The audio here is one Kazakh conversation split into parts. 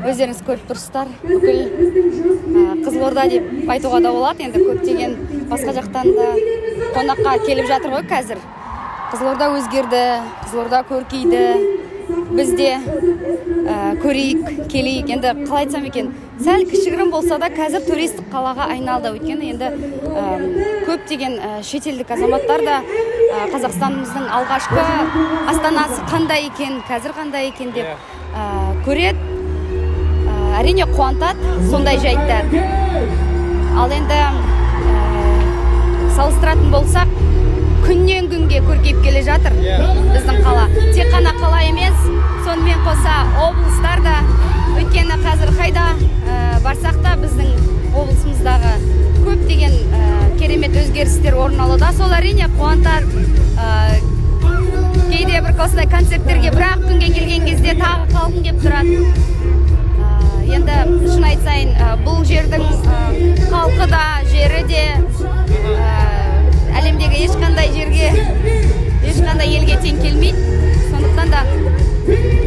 Өздеріңіз көріп тұрсыздар, бүкіл Қызылорда деп айтуға да болады. Енді көптеген басқа жақтан да қонаққа келіп жатыр ғой қазір. Қызылорда өзгерді, Қызылорда көркейді. Біз де көрейік, келейік. Енді қалай айтсам екен, сәл кішігірім болса да қазір туристік қалаға айналды. Өйткені енді көптеген шетелдік азаматтар да Қазақстанымыздың алғашқы астанасы қандай екен, қазір қандай екен деп көреді. Әрине қуантады сондай жайттар. Ал енді салыстыратын болсақ, күннен күнге көркейіп келе жатыр біздің қала. Тек қана қала емес, сонымен қоса облыстар да. Өйткені қазір қайда барсақ та біздің облысымыздағы көптеген керемет өзгерістер орын алуда. Сол әрине қуантар. Кейде бір осындай концерттерге бір-ақ күнге келген кезде тағы қалғым келіп тұрады. Енді шын айтсайын, бұл жердің халқы да, жері де әлемдегі ешқандай жерге, ешқандай елге тең келмейді. Сондықтан да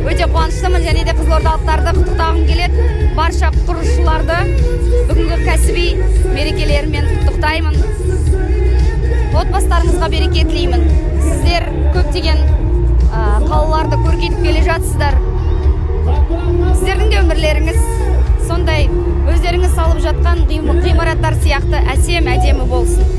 өте қуаныштымын және де қызылордалықтарды құттықтағым келеді. Барша құрылысшыларды бүгінгі кәсіби мерекелерімен құттықтаймын. Отбасыларыңызға береке тілеймін. Сіздер көптеген қалаларды көркейтіп келе жатсыздар. Сіздердің де өмірлеріңіз сондай өздеріңіз салып жатқан ғимараттар сияқты әсем, әдемі болсын.